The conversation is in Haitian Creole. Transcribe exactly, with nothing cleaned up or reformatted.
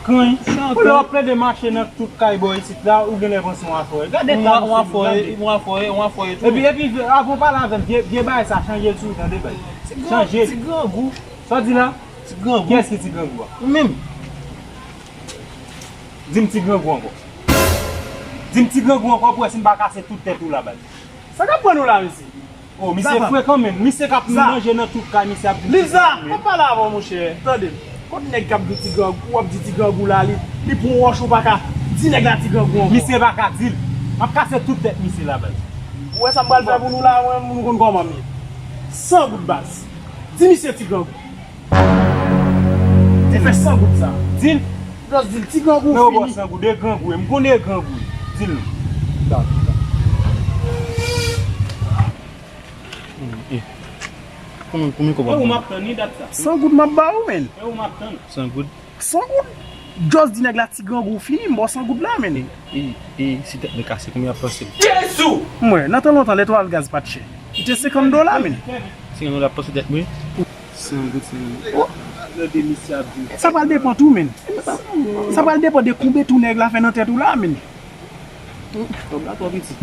Kany, pou lè w ap plede mache nan tout kay bò isit la, ou genlè panse w afòye. Gade ta misye, gade. Ou afòye, ou afòye tou. Epi, epi, avan w pale avè m, vye, vye bagay sa, chanje l sou ou, tande, baz. Chanje l. Ti grangou. Sa w di la? Ti grangou. Kiyès ki ti grangou a? Ou menm. Di m ti grangou ankò. Di m ti grangou ankò pou wè si m pa kase tout tèt ou la, baz. Sa k ap pran nou la, mesye? Oh, misye frekan menm. Misye k ap manje nan tout kay, misye ap di Liza, m ap pale avè w, monchè. Tande m. Kot nèg k ap di ti grangou, w ap di ti grangou la, li, li pran wòch ou pa ka di nèg la ti grangou ankò. Misye pa ka di l. M ap kase tout tèt misye la, baz. Ou wè sa m pral fè pou nou la, mwen, nou konn kòman m ye. San goud, baz. Di misye ti grangou. Ou fè san goud sa. Di l. Just di l ti grangou fini. San goud, e grangou, e m konnen e grangou. Di l non. Dakò, dakò. Hmm, eh. Konbyen, konbyen kòb w ap ban m? E ou m ap tann, wi, dat sa. San goud m ap ba ou, menn. E ou m ap tann. San goud? San goud? Just di nèg la ti grangou fini, m ba w san goud la, menn. E, e, e, si tèt mwen kase, konbyen w ap panse? Jezi! M wè, nan tan lontan, lè twal gaz pa t chè. Li te senkant dola, menn. Senkant dola panse tèt mwen? San goud, san goud. Oh! Tande misye ap di. Sa pral depann tou, menn. Sa pral depann de konbyen tou nèg la fè nan tèt ou la, menn. Kòb la twò piti.